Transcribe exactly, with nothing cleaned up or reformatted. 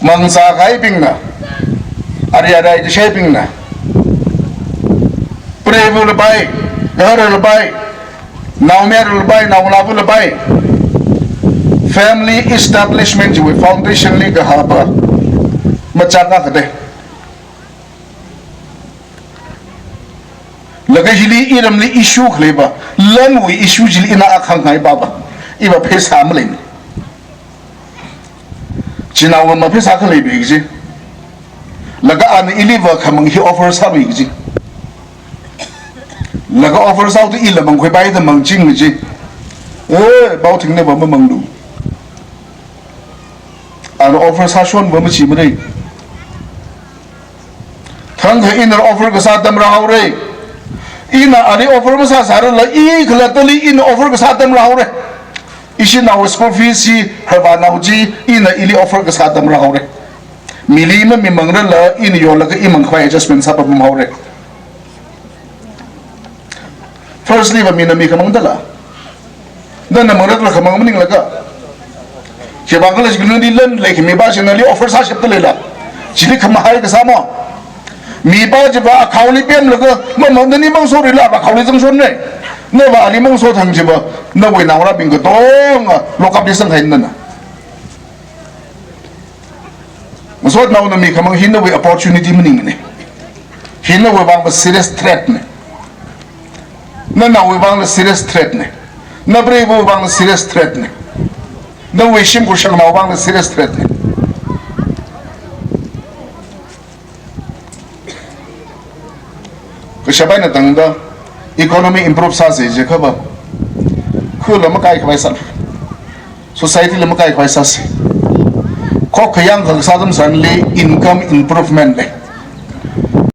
Mangzā kahaibingna, ari arai kashaibingna, preivali pai, gaharali pai, naomayarali pai, naongalāvali pai, family establishment chiwui foundation li kahapa machang akha de. Laga hili iramli issue khaleiva, lanwui issue chili ina akhangai baba, iva pheisā maleina. Chinaova mapheisā khaleiva kaji. Laga ana iliva khamang hi offer sāva kaji. Laga offer sāhaoda ila mangkhuipai da mangching kaji. Eh, baothingna va mamanglu. Ana offer sāshonva machi marei. Thangkha ina offer kasā atam rāhaora. Ina ali offer masāsālala, i khalattali ina offer kasā atam rāhaora. Ishi nao school fees chi, harvānao chi, ina ili offer kasā atam rāhaora. Mili mamimanglala, ina yonlaga i mangkhavai adjustment sāpam haora. Firstly va mina mikhamang dala. Nana manglākla khamang maninglaga. Khivang khala jikha nali lan leikhami va china nali offer sāshapta leila. Chili khamahai kasā mo. Miva chiva akhaoli pemlaga, mama nani mangsorila va akhaoli zangshonna. Nava ali mangso thang chiva, nawui naongarābing katonga, lock up li sanghaina na. Masotnaona mikhamang hi nawui opportunity maningmana. Hi nawui vangva serious threat na. Nanaowui vangla serious threat na. Napreiva vangla serious threat na. Nawui shimkhur shangnao vangla serious threat na. Kashap eina tangda economy improve sāsa jiakhava, khula makaikhavai sā, society la makaikhavai sāsa. Khokha yangkha kasā atam tharanli income improvement lei.